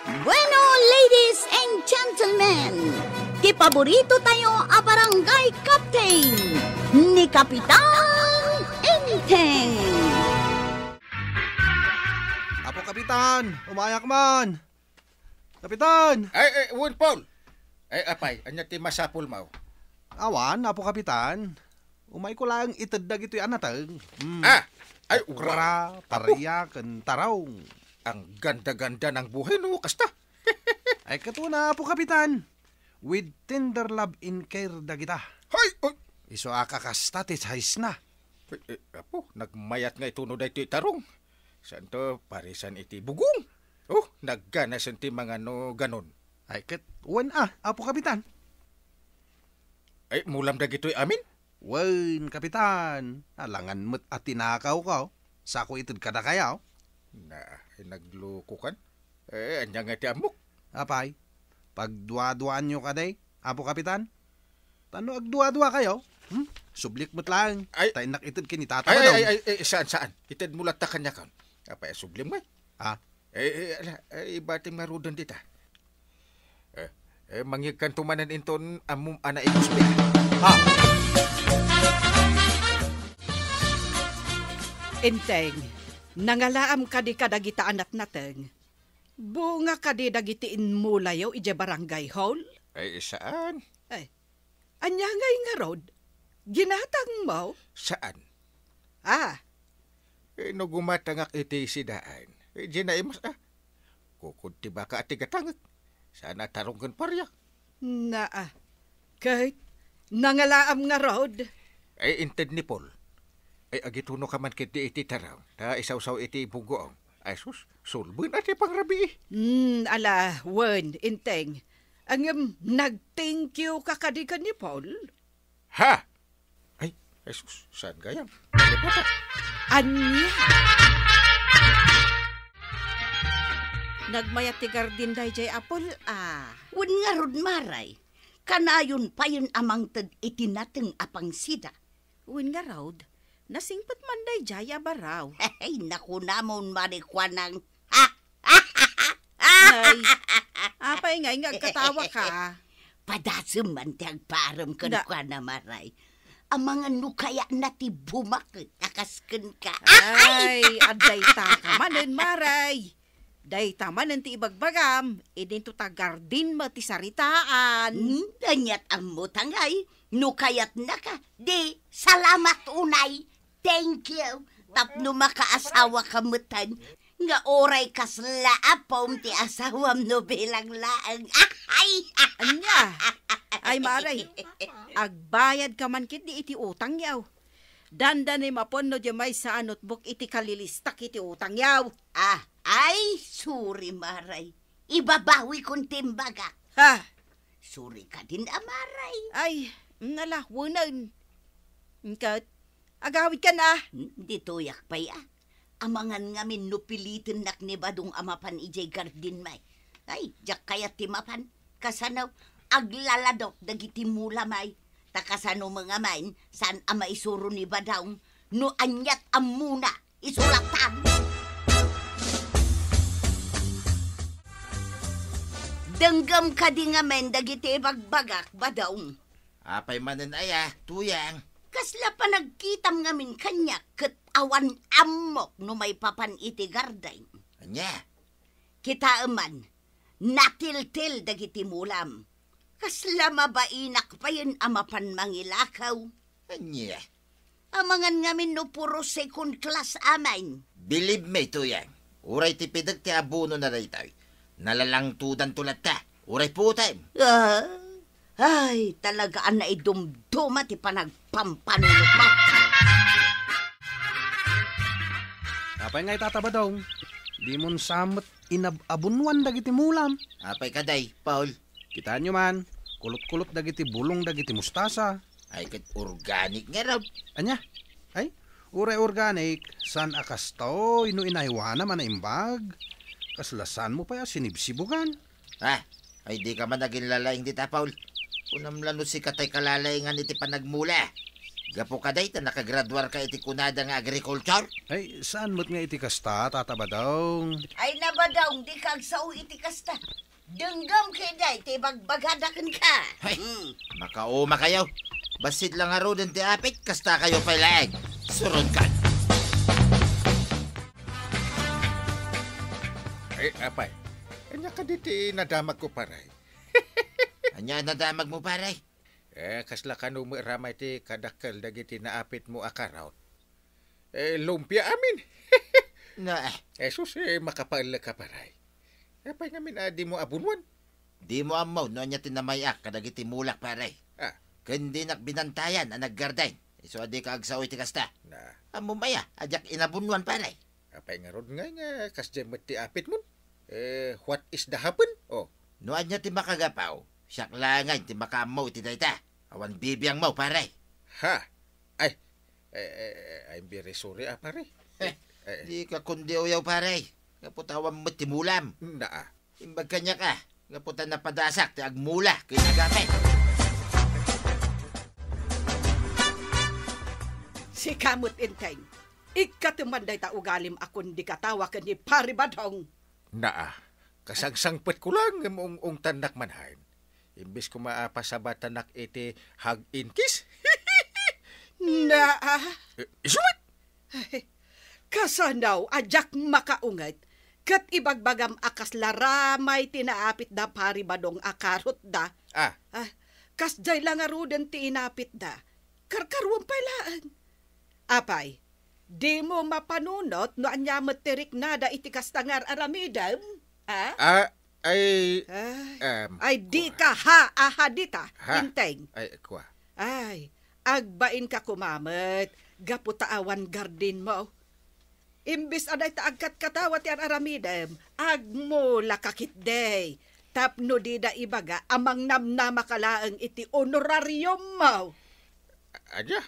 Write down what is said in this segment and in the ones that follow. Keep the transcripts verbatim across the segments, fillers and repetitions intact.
Bueno, ladies and gentlemen, ti paborito tayo a barangay captain, ni Kapitan Enteng. Apo Kapitan, umayak man. Kapitan! Ay, ay, wen, Paul! Ay, apay, ania ti masapulmo? Awan, Apo Kapitan. Umayko laeng ited dagitoy a nateng. Hmm. Ah! Ay, okra, wow. Apo, paria, ken tarong. Ang ganda-ganda ng buhay, no? Kasta. Ay, ket una, Apo Kapitan. With tender love and care dagita. Hay! Ay! Isu a kakasta ti size na. Eh, eh, apo, nagmayat nga ituno daytoy tarong. Santo, parisan iti bugong. Oh, nagganasen ti mangano ganon. Ay, ket wen a, Apo Kapitan. Ay, mulam dagitoy amin? Wen, Kapitan. Alangan met a tinakawko. Sako ited kadakayo. Na, ay, naglukokan. Eh, ania nga ti ammok? Apay, pagduaduaanyo kadi, Apo Kapitan? Tano agduadua kayo? Hmm? Sublik met laeng. Ay. Ta innak ited ken ni Tata Ay, ay, Badong. Ay, ay, ay, saan, saan? Itedmo latta kaniak. Apay, asublim ngay? Ah? Eh, eh, ala, eh, ibatim ngaruden dita. Eh, eh, mangyegkanto manen inton ammom a naikuspi. Ha? Enteng, nangalaam kadi kadagita a natnateng? Bunga kadi dagiti inmulayo idiay barangay hall? Ay, saan? Ay, ania ngay ngarud? Ginatangmo? Saan? Ah. Eh, no gumatangak iti sidaan, eh, di naimas, ah. Kukod ti baka a ti gatangek. Saan a tarong ken paria? Naa. Ket nangalaam ngarud? Ay, inted ni Paul. Ay, agituno ka man ketdi iti tarong, ta isawsaw iti bugong. Ay, sus, sulben a ti pangrabii. Hmm, ala, wen, Enteng. Ngem nag-thank you ka kadi ken ni Paul? Ha? Ay, Jesus, saan gayam? Nalipatan. Ania? Nagmayat ti gardin daydiay a Paul, a. Wen ngarud, Maray. Kanayon payen a mangted iti nateng a pangsida. Wen ngarud, nasingpet man daydiay a baraw. Ay, nakunamon, Maray, kuanang. Ay, apay ngay nga agkatawa ka? Padasem man ti agparem kenkuana, Maray. Amangan no kayatna ti bumaket a kas kenka. Ay, adda ita ka manen, Maray. Dayta manen ti ibagbagam, idinto ta gardin met ti saritaan. Hmm, aniat ammo ta ngay, no kayatnaka, di, salamat unay. Thank you. Tapno makaasawa ka metten, nga uray kasla a pom ti asawam no bilang laeng. Ay! Ania? Ay, Maray, agbayad ka man ketdi iti utangyo. Dandanem a pon no diay maysa a notebook iti kalilistak iti utangyo. Ah, ay, sorry, Maray. Ibabawikon ti imbagak. Ha? Sorry kadin a, Maray. Ay, nala, wenen. Ket, agawidkan a. Hmm, ditoyak pay a. Amangan ngamin no pilitennak ni Badong a mapan idiay gardin may. Ay, diak kayat ti mapan. Kasano, aglaladok dagiti mula may. Ta kasano met ngamin, saan a maisuro ni Badong no aniat ammona. Isulatan. Denggem kadi ngamin dagiti ibagbagak, Badong. Apay manen aya, Tuyang? Kasla panagkitam ngamin kaniak ket awan ammok no maipapan iti gardin. Ania? Kitaem man, natiltil dagiti mulam. Kasla mabainak payen a mapan mangilakaw. Ania? Amangan ngamin no puro second class amin. Believe me, Tuyang. Uray ti pideg ti abono na daytoy. Nalalangtodanto latta. Uray putem. Ah, ay, talaga a naidumduma ti panagpampanunotmo. Apay ngay, Tata Badong? Dimon sa met inab-abunuan dagiti mulam. Apay kadi, Paul? Kitaenyo man, kulot-kulot dagiti bulong dagiti mustasa. Ay, ket organic ngarud. Ania? Ay, uray organic, saan a kastoy no inaywanam a naimbag? Kasla saanmo pay a sinibsibugan. Ah, ay, dika man aginlalaing dita, Paul. Kunam la no sika tay kalalaingan iti panagmula. Gapu kadi ta nakagraduarka iti kunada nga agriculture? Ay, saan met nga iti kasta, Tata Badong? Ay, na, Badong, dika agsao iti kasta. Denggem ketdi ti ibagbagada kenka. Hay, Hmm. makauma kayo. Bassit la ngaruden ti apit, kasta kayo pay laeng. Suronkan. Ay, apay. Ania kadi ti nadamagko, pare? Ania nadamagmo, pare? Eh, kasla kano met ramay ti kadakkel dagiti naapitmo a karaot. Eh, lumpia amin. Na, eh. Jesus, eh, makapaellek ka, pare. Apay ngamin a dimo abunuan? Dimo ammo no ania ti namay-ak kadagiti mulak, pare. Ah. Ken dinak binantayan a naggarden. Isu a dika agsao iti kasta. Na. Ammom aya a diak inabunuan, pare? Apay ngarud ngay nga kasdiay met ti apitmon? Eh, what is the happen? Oh. No ania ti makagapu, siak laengen ti makaammo iti dayta. Awan bibiangmo, pare. Ha? Ay, eh, eh, eh, I'm very sorry, ah, pare. Eh, Eh, eh. Dika kundi uyaw, pare. Gapu ta awan met ti mulam. Naa. Imbag kaniak a, gapu ta napadasak ti agmula ken agapit. Sika met, Enteng. Ikkateman dayta ugalim a kundi katawa ken ni Pari Badong. Naa, kasangsangpetko lang ngem ung-ungtannak man hain. Imbes koma a pasabatanak iti hug and kiss. Naa. Eh, isu met! Ay, kasano a diak makaunget ket ibagbagam a kasla ramay ti naapit da Pari Badong a karotda? Ah. Ah, kasdiay la ngaruden ti inapitda. Karkaruam pay laeng. Apay, dimo mapanunot no ania met ti riknada iti kasta nga ar-aramidem? Ah? Ah, ay, Ay, um, ay, dika ha, aha dita, Ha? Enteng. Ay, kua. Ay, agbainka koma met, gapu ta awan gardenmo. Imbes a dayta agkatkatawa ti ar-aramidem, agmulaka ketdi. Tapno dida ibaga a mangnamnamaka laeng iti honorariummo. Ania?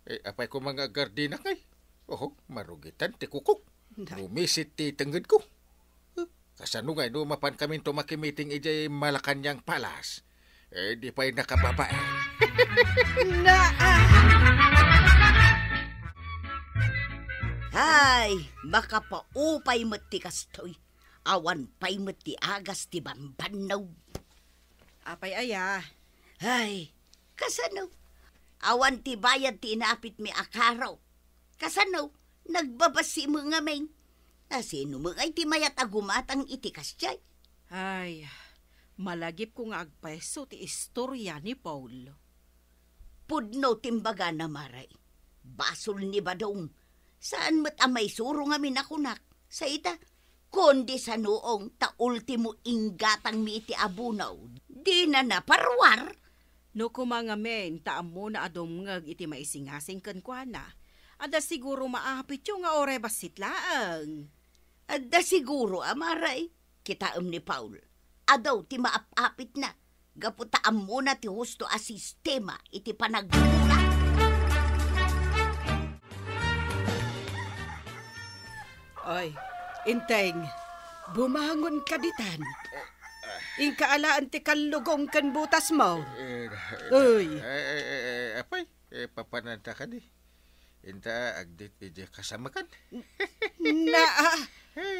Eh, apay koma nga agardenak ngay? Oho, marugitan ti kukok. Na- Rumisit ti tengngedko. Huh? Kasano ngay no mapankaminto makimiting idiay Malacañang Palace? Eh, di pay nakababae. Naa! Hay, makapaupay met ti kastoy. Awan pay met ti agas ti bambannog. Apay aya? Ay, kasano? Awan ti bayad ti inapitmi a karo. Kasano? Nagbabassim ngamin. Asino met ngay ti mayat a gumatang iti kasdiay? Ay, malagipko nga agpayso ti istoria ni Paul. Pudno ti imbagana, Mare. Basol ni Badong. Saan met a maisuro ngamin a kunak. Sa ita, kundi sanuong ta ultimo inggatangmi iti abunaw. Dina naparuar. No koma ngamin ta ammona a dumngeg iti maisingasing kenkuana, adda siguro maapityo nga uray bassit laeng. Adda siguro a, Mare. Kitaem ni Paul, adu ti maap-apitna gapu ta ammona ti husto a sistema iti panagmula. Oy, Enteng, bumangonka ditan. Inka alaen ti kallugong ken butasmo. Eh, eh, Uy. Eh, eh, eh, eh, apay, eh, papananta kadi. Inta, agdit idiay kasamakan. Naa,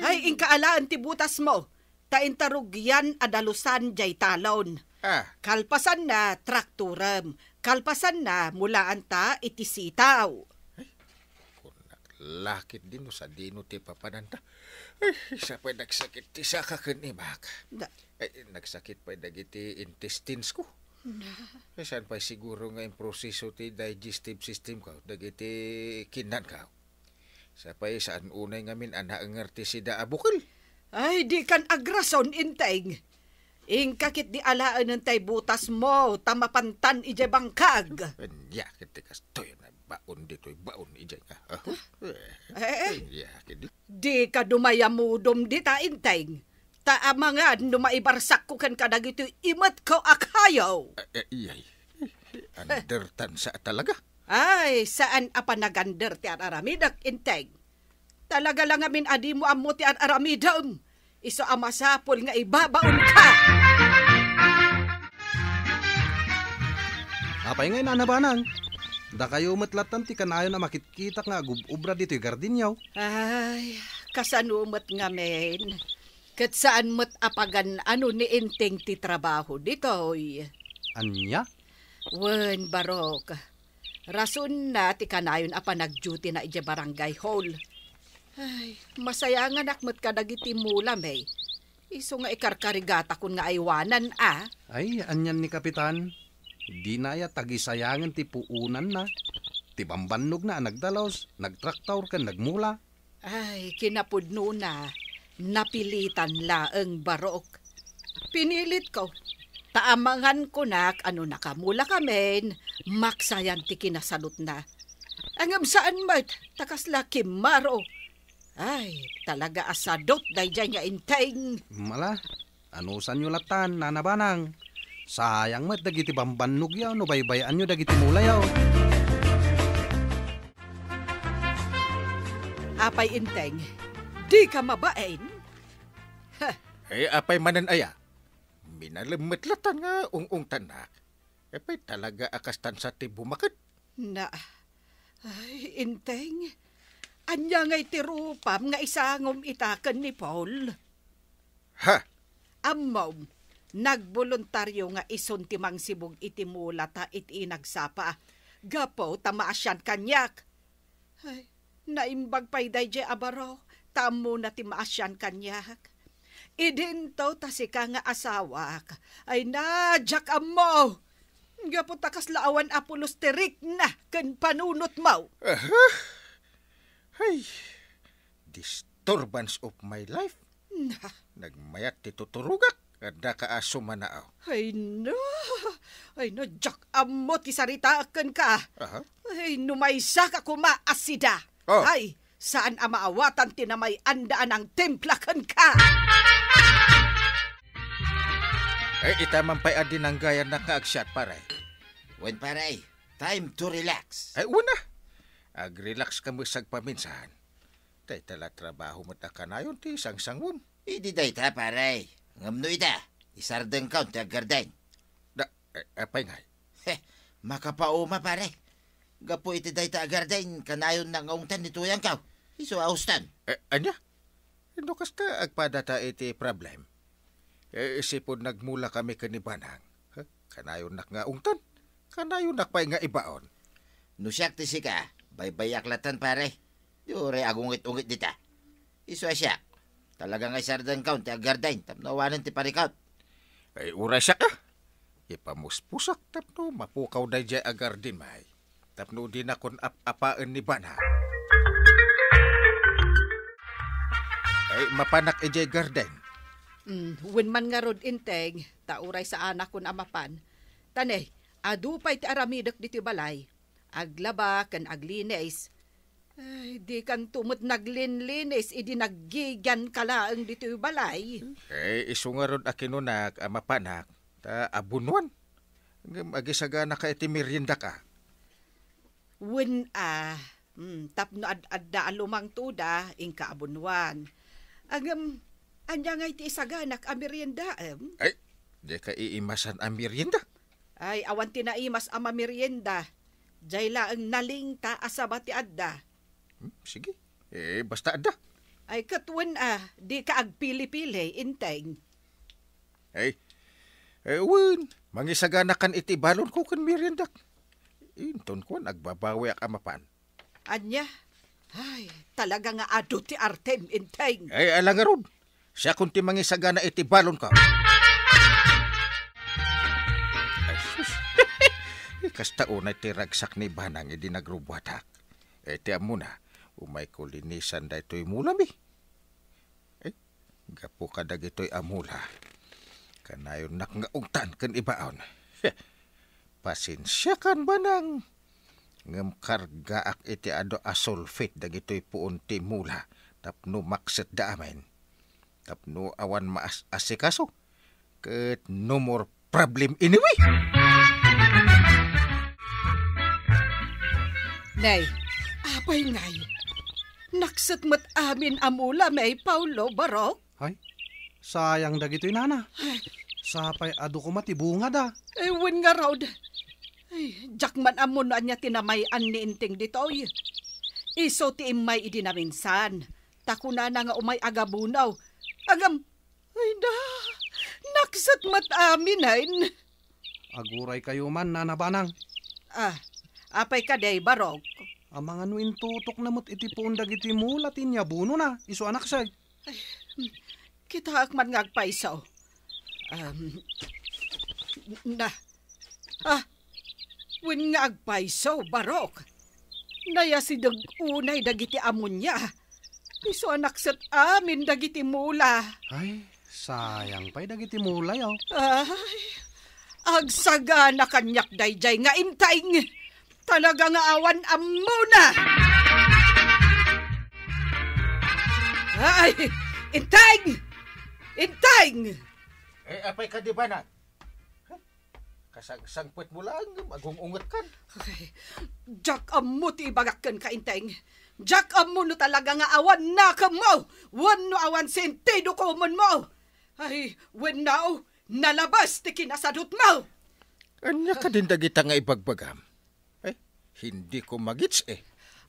ay, inka alaen ti butasmo. Ta inta rugian a dalusan diay talon. Ah. Kalpasanna, traktorem. Kalpasanna, mulaanta iti sitaw. Ay, kunak lakit dino sadino ti papananta. Ay, sa pay nagsakit ti saka ken imak. Da- Ay, nagsakit pay dagiti intestines ko. Na. Eh, saan pay siguro nga improseso ti digestive system ko, dagiti kinnanko? Sa pay saan unay ngamin a naenger ti sida a bukel? Ay, dikan agrason, Enteng. Inka ketdi alaenen tay butasmo, ta mapantan idiay bangkag. Ania ketdi kastoy a baon ditoy baon idiay nga. Ah, Eh, eh. Ania ketdi. Dika dumayamudom dita, Enteng. Ta amangan no maibarsakko kenka dagitoy imetko a kayo. Eh, eh, iyay. Undertan sa talaga. Ay, saan a panagander ti ar-aramidek, Enteng. Talaga la ngamin a dimo ammo ti ar-aramidem. Isu a masapul nga ibabaonka. Apay nga inanabanang? Dakayo met latta ti kanayon a makitkitak nga agub-ubra ditoy gardenyo. Ay, kasano met ngamin? Ket saan met a pagan-ano ni Enteng ti trabaho ditoy. Ania? Wen, Barok. Rasonna ti kanayon a panagduty na idiay barangay hall. Ay, masayanganak met kadagiti mula, may. Isu nga ikarkarigatakon nga aywanan, a? Ay, anian ni Kapitan? Dina aya tagisayangen ti puonanna, ti bambannogna a nagdalus, nagtraktor ken nagmula? Ay, kinapudnona, napilitan laeng, Barok. Pinilitko, ta amangan kunak a no nakamula kamin, maksayan ti kinasalutna. Ngem saan met, ta kasla kimmaro. Ay, talaga a sadut daydiay nga Enteng. Mala, anusanyo lattan, Nana Banang. Sayang met dagiti bambannogyo no baybay-anyo dagiti mulayo. Apay Enteng, dika mabain? Heh. Eh, apay manen aya? Minalem met lattan nga ung-ungtannak. Apay talaga a kastan sa ti bumaket? Na, ay, Enteng, ania ngay ti rupam nga isangom ita ken ni Paul? Ha? Ammom, nagboluntario nga isun ti mangsibug iti mula ta iti inagsapa, gapu ta maasian kaniak. Ay, naimbag pay daydiay a baro, ta ammona ti maasian kaniak. Idinto ta sika nga asawak. Ay na, diak ammo! Gapu ta kasla awan a pulos ti rikna ken panunotmo. Aha? Ay, disturbance of my life. Na. Nagmayat ti tuturogak. Adda ka a sumanao. Ay na! Ay na, diak ammo ti saritaak kenka. Aha. Ay, no maysaka koma a sida. Oh. Ay, saan a maawatan ti namay-anda a nangtimpla kenka. Ay, ita man pay a dinanggayannak nga agsiat, pare. Wen, pare, time to relax. Ay, una. Ag-relax ka met sagpaminsan. Dayta la trabaho met a kanayon ti sangsangom. Idi dayta, pare. Ngem no ida, isardengkaon ti aggarden. Da, eh, apay ngay? Heh, makapauma, pare. Gapu iti dayta a garden, kanayon nga ungtan ni tuyangkaw. Isu a ustan. Eh, ania? No kasta, agpadata iti problem. Eh, isipud nagmula kami ken ni Banang. Ha? Kanayonnak nga ungtan. Kanayonnak pay nga ibaon. No siak ti sika, baybayak latan, pare. Di uray agungit-ungit dita. Isu a siak, talaga nga isardengkaon ti aggarden tapno awanen ti parikut. Ay, uray siak, a. Ipamuspusak tapno mapukaw daydiay aggarden, may. Tapno dinakon ap-apaen ni Banang. Ay, mapanak idiay garden. Mm, wen man ngarud, Enteng, ta uray saanakon a mapan. Ta ne, adu pay ti aramidek ditoy balay. Aglaba ken aglinis. Ay, dikanto met naglinlinis idi naggigianka laeng ditoy balay. Eh, isu ngarud a kinunak a mapanak, ta abunuan. Ngem agisaganaka iti meriendaka. Wen a, hmm, tapno ad-adda a lumangtoda, inka abunuan. Ngem, ania ngay ti isaganak a meriendaem? Ay, dika iimasan a merienda. Ay, awan ti naimas a mamerienda. Jay laeng nalingta a saba ti adda. Hmm, sige. Eh, basta adda. Ay, ket wen a, dika agpili-pili, Enteng. Ay, eh, wen, mangisaganakan iti balonko ken meriendak. Inton kuan, agbabawiak a mapan. Ania? Ay, talaga nga adu ti artem, Enteng. Ay, ala ngarud. Siakon ti mangisagana iti balonko. Ay, sus. Kasta unay ti ragsak ni Banang idi nagrubuatak. Eh, ti ammona, umayko linisan daytoy mulami. Eh, gapu kadagitoy a mula, kanayonnak nga ugtan ken ibaon. Pasensiakan, Banang, ngem kargaak iti adu a sulfate dagitoy puon ti mula tapno maksetda amin. Tapno awan maas-asikaso, ket no more problem anyway. Nay, apay ngay? Nakset met amin a mula, may Paulo, Barok? Ay, sayang dagitoy, nana. Ay. Sapay adu koma ti bungada. Eh, wen ngarud. Ay, diak man ammo no ania ti namay-an ni Enteng ditoy. Isu ti immay idi naminsan, ta kunana nga umay agabunaw. Agam, ay na, nakset met aminen. Aguray kayo man, Nana Banang. Ah, apay kadi, Barok? Amangan no intutokna met iti puon dagiti mula ti inyabunona, isu a nakset. Ay, hmm, kitaek man nga agpayso. Um, na, ah, wen nga agpayso, Barok. Nayasideg unay dagiti amonia. Isu a nakset amin dagiti mula. Ay, sayang pay dagiti mulayo. Ay, agsagana kaniak daydiay nga Enteng. Talaga nga awan ammona. Ay, Enteng! Enteng! Eh, apay kadi, Banang? Kasangsangpetmo laeng, agung-ungetkan. Ay, diak ammo ti ibagak kenka, Enteng. Diak ammo no talaga nga awan nakemmo, wenno awan sentido komonmo. Ay, wenno, nalabas ti kinasadutmo. Ania kadin dagita nga ibagbagam? Eh, hindi ko magits, eh.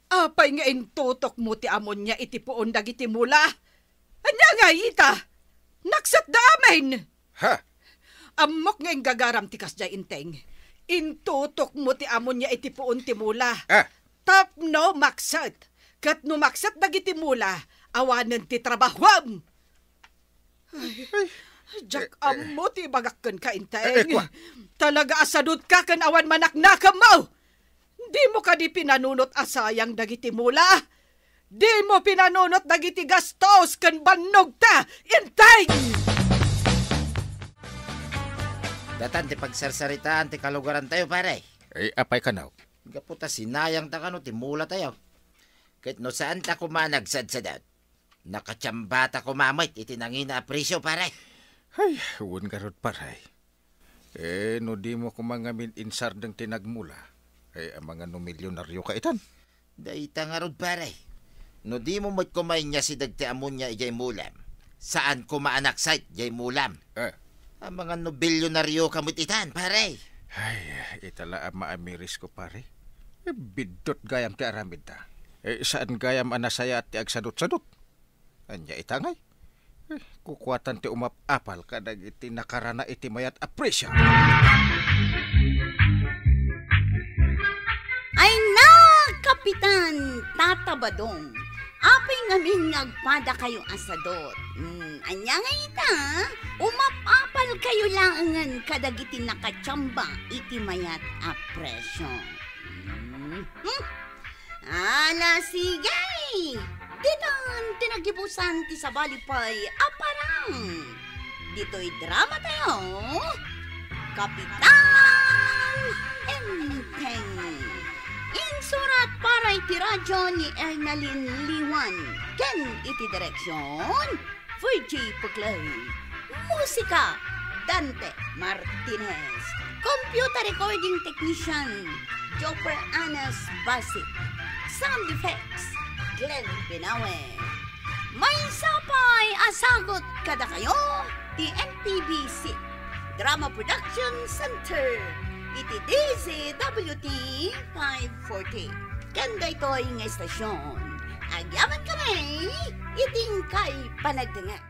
Apay nga intutokmo ti amonia iti puon dagiti mula? Ania nga ita? Naksetda amin! Ha? Ammok nga inggagaram ti kasdiay, Enteng. Intutokmo ti amonia iti puon ti mula. Ah. Tapno makset. Ket no makset dagiti mula, awanen ti trabahuam. Ay, ay, diak ammo ti ibagak kenka, Enteng. Eh, eh, kua. Talaga a sadutka ken awan manaknakemmo. Dimo kadi pinanunot a sayang dagiti mula? Dimo pinanunot dagiti gastos ken bannogta, Enteng? Datan ti pagsarsaritaan ti kalugarantayo, pare. Eh, apay kano? Gapu ta sinayangta kano ti mulatayo. Ket no saanta koma a nagsadsadut, nakatiambata koma met iti nangina a presio, pare. Ay, wen ngarud, pare. Eh, no dimo koma ngamin insardeng ti nagmula, ay, amangan no milyonarioka itan. Dayta ngarud, pare. No dimo met koma inyasideg ti amonia idiay mulam, saan koma a nakset diay mulam. Eh. Amangan no bilyonarioka met itan, pare. Ay, ita la a maamirisko, pare. Eh, biddut gayam ti aramidda. Eh, saan gayam a nasayaat ti agsadutsadut. Ania ita ngay? Eh, kukuatan ti umap-apal kadagiti nakarana iti mayat a presio. Ay na, Kapitan Tata Badong, apay ngamin nga agpadakayo a sadut? Hmm, ania nga ita? Umap-apal kayo laengen kadagiti nakatiamba iti mayat a presio. Hmm. Hmm. Ala, sige! Ditan ti nagibusan ti sabali pay a parang. Ditoy drama tayo, Kapitan Enteng. Insurat para iti radyo ni Ernalyn Liwan ken iti direksyon, Virgie Puclay. Musika, Dante Martinez. Computer recording technician, Joper Anas Basic. Sound effects, Glenn Binawe. Maysa pay a sagut kadakayo ti M P B C Drama Production Center iti D Z W T five forty. Ken daytoy nga istasyon, agyamankami iti inkay panagdengngeg.